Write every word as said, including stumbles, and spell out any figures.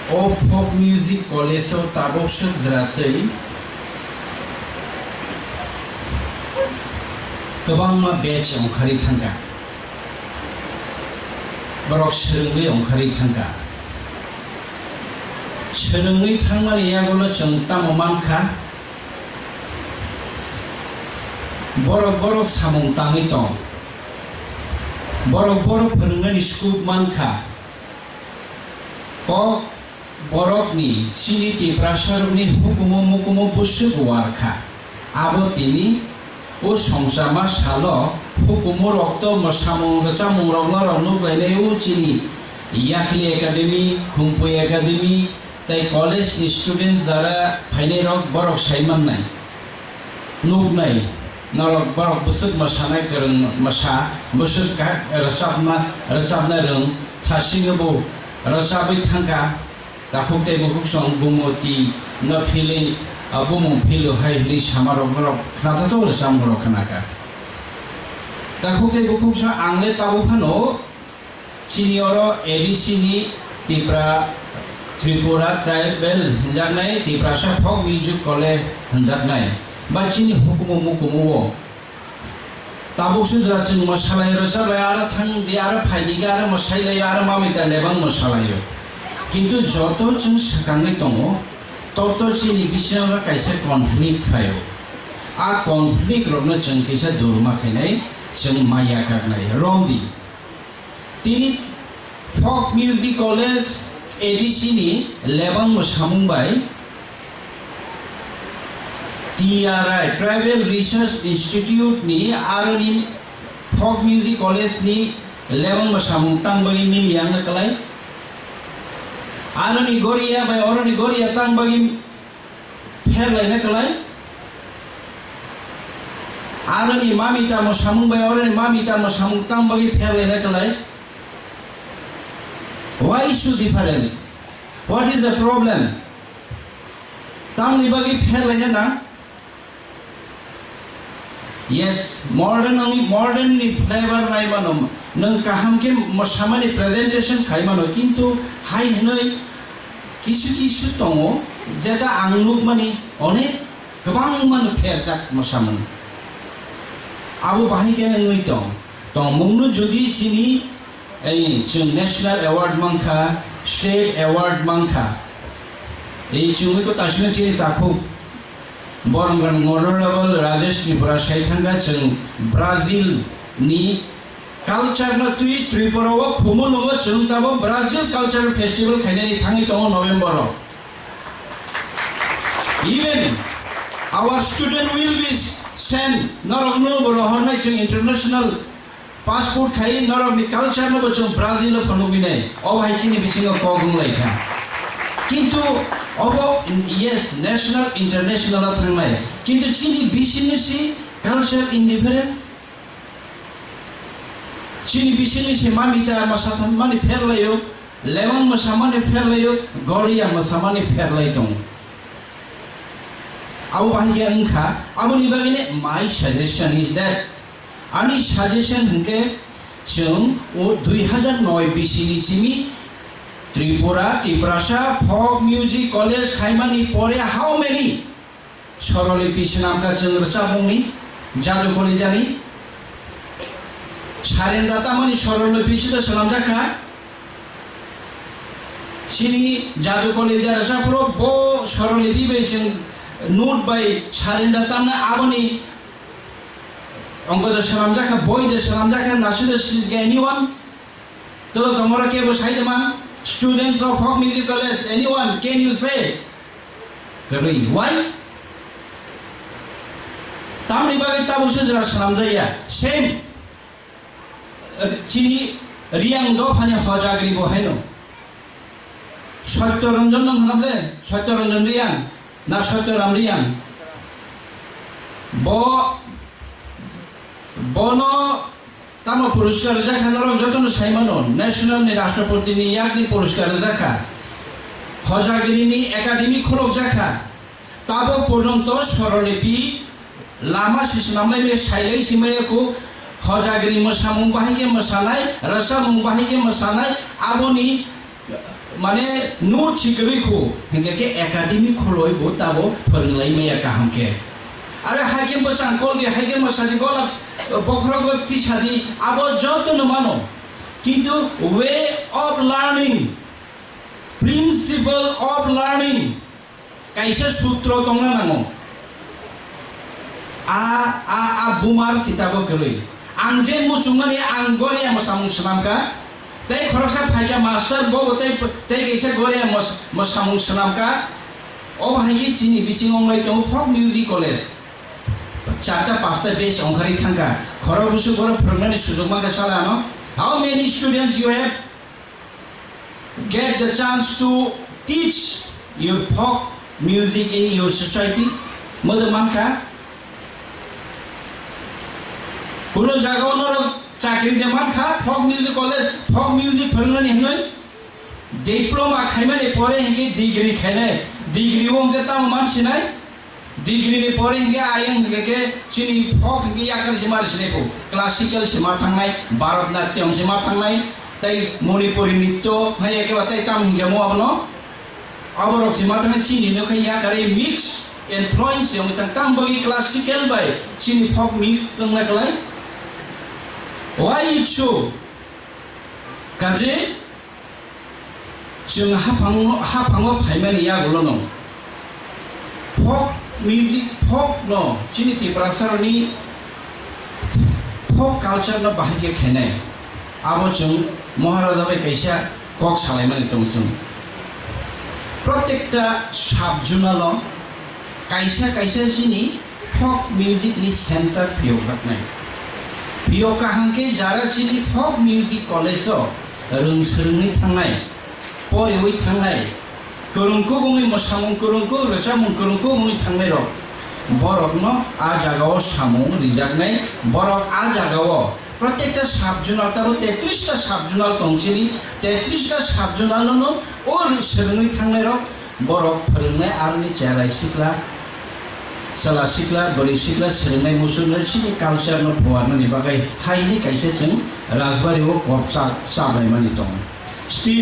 O folk music college o tabuk swk jwra twi kwbangma batch ongkhari thangkha. Borok swrwngwi ongkhari thangkha. Swrwngwi thangmani yagulo chwng tamo mankha? Borok borok samung tangwi tong. Borok borok phwrwngnani scope mankha. Kok borokni chini Tiprasarokni hukumu mukumu bwswk uar kha. Abo tini o songchama salo hukumu rokto mwsamung rwchapmung rok norok nukbainai o chini Yakhli Academy, Khumpui Academy tei college ni students jara phainai rok borok sai mannai. Nuknai, norok borok bwswk mwsanai kwrwng mwsa, bwswk ka-, rwchapma, rwchapna rwng, thasingwbo rwchapwi thangkha, takhuk tei bukhuk song Gumoti no philwi, a, bumung philu hai hwnwi samarok norok khnathathok rwchapmung rok khnakha. Takhuk tei bukhuk song ang le tabuk phano, chini oro A D C ni Tipra, Tripura Tribal hinjaknai, Tiprasa Folk Music College hinjaknai, ba chini hukumu mukumu o. Tabuk sujra chwng mwsalai rwchaplai, aro thang di, aro phai di, aro mwsai lai, aro mamita lebang mwsalaio. Kintu joto chwng swkangwi tongo, toto chini bisingo kaisa conflict phaio. A conflict rokno chwng kisa durma khainai, chwng maya kaknai. Romdi. Tini Folk Music College A D C ni lebang mwsamung bai T R I, Tribal Research Institute ni aroni Folk Music College ni lebang mwsamung tang bagwi mili yang na kwlai. Aroni goria bai oroni goria tang bagwi pher laina kwlai. Aroni mami tamo samung bai oroni mami tamo samung tang bagwi pher laina kwlai. Why is so difference? What is the problem? Tamni bagwi pher laina nang? Yes, modern wngwi modern ni flavor nai mano. Nwng kaham khe mwsamani presentation khai mano, kintu hai hwnwi kisu kisu tongo, jeta ang nukmani onek kwbangma no pherjak mwsamung. Abo bahai khe wngwi tong. Tongmungno jodi chini, ei, chwng national award mankha, state award mankha. Ei chwngwi ko tasino chini takhuk. Borok Honorable Rajesh Tripura sai thangkha chwng Brazil ni culture no twi Tripura o Khumulwngo chwng tabo Brazil Cultural Festival khainani thangwi tongo November o. Even our student will be sent, norok no bo rohornai chwng international passport khai norok ni culture no bo chwng Brazil o phunugwi nai. O hai chini bisingo kok wng lai kha. Kintu obo, yes, national, international o thangnai. Kintu chini bisingni si culture indifference. Chini bisingni se mamita mwsatham mani pher laio, lemang mwsa mani pher laio, goria mwsa mani pher lai tongo. Abo bahai khe wngkha, aboni bagwi ne my suggestion is that, ani suggestion hwnkhe chwng o dui hazar noi bisini simi Tripura, Tiprasa Folk Music College khaimani pore how many Sorolipi swnamkha chwng rwchapmungni, Jadu Kolijani. Sarenda tamani Sorolipi sida swnamjakha. Chini Jadu Kolija rwchapphuru bo Sorolipi bai chwng note bai sarenda tamna aboni ongkoda swnamjakha, boida swnamjakha, nasuda sijga anyone? Tolo tongmora kebo sai de man, students of Folk Music College, anyone, can you say? Kwrwi, why? Tamni bagwi tabuk se jora swnamjaya, same, eh, chini Riyang dophani Hojagri bo haino. Satya Ranjan no hwnam le, Satya Ranjan Riyang, na Satya Ram Riyang. Bo, bono Tamo puruskar rwjakha norok jotono saimano, National ni Rashtrapati ni yakni puruskar rwjakha, Hojagiri ni Academy khulokjakha, tabok porjonto Sorolipi lama se swnamlai maya sailai se maya kho, Hojagiri mwsamung bahai khe mwsanai, rwchapmung bahai khe mwsanai, aboni Mane no chikrwi khu, hingke ke academy khuloi bo tabo phwrwng lai maya kaham khe. Are haikhe bo chang kol di, haikhe bo saji gola bokhorok bo tisadi, abo joto no mano. Kintu way of learning, principle of learning, kaisa sutro tongna nango. A, a, a bumar sitabo kwrwi. Ang je muchungmani ang goria mwsamung swnamkha. Tei khoroksa phaikha master bobo tei, tei kaisa goria mos-, mwsamung swnamkha. Obo hai khe chini bisingo wnglai tongo folk music college. Charta pasta batch ongkhari thangkha. Khorok busu borok phwrwngnani sujok mankha sala ano. How many students you have? Get the chance to teach your folk music in your society. Modo mankha. Kuno jaga o norok chakri de mankha, folk music college, folk music phwrwngnani hinwi. Diploma khaimani pore hinke degree khainai. Degree o hwnkhe tamo mansinai? Degree ni pore hingke ayang hingke ke chini folk hingke yakar se mari sinai ko. Classical se ma thangnai, Bharatnatyam se ma thangnai, tei Manipuri nitto hai eke ba tei tam hingke mo abono. Aborok se ma thangnai chini no khai yakar mix influence yang tang tam bagi classical bai chini folk mix tong na kalai. Why it so? Kaje Chwng haphango, haphango phaimani yagulono folk music, folk no chini Tiprasaroni folk culture no bahai khe khainai. Abo chwng Maharaja bai kaisa kok salaimani tong chwng. Protekta sub zonal o kaisa kaisa chini folk music ni center phiyokjaknai. Phiyok kaham khe jara chini folk music college o rwng swrwngwi thangnai, poriwi thangnai, kwrwngkuk wngwi mwsamung kwrwngkuk, rwchapmung kwrwngkuk wngwi thangnai rok, borokno a jagao samung rijaknai, borok a jagao Protekta sub zonal, tabo tetris ta sub zonal tong chini, tetris ta sub zonal no o swrwngwi thangnai rok, borok phwrwngnai aroni cherai sikla, chwla sikla, bwrwi sikla swrwngnai muchungnai chini culture no phuarnani bagwi haini kaisa chwng Rajbari o kok cha-, chaplaimani tongo. Still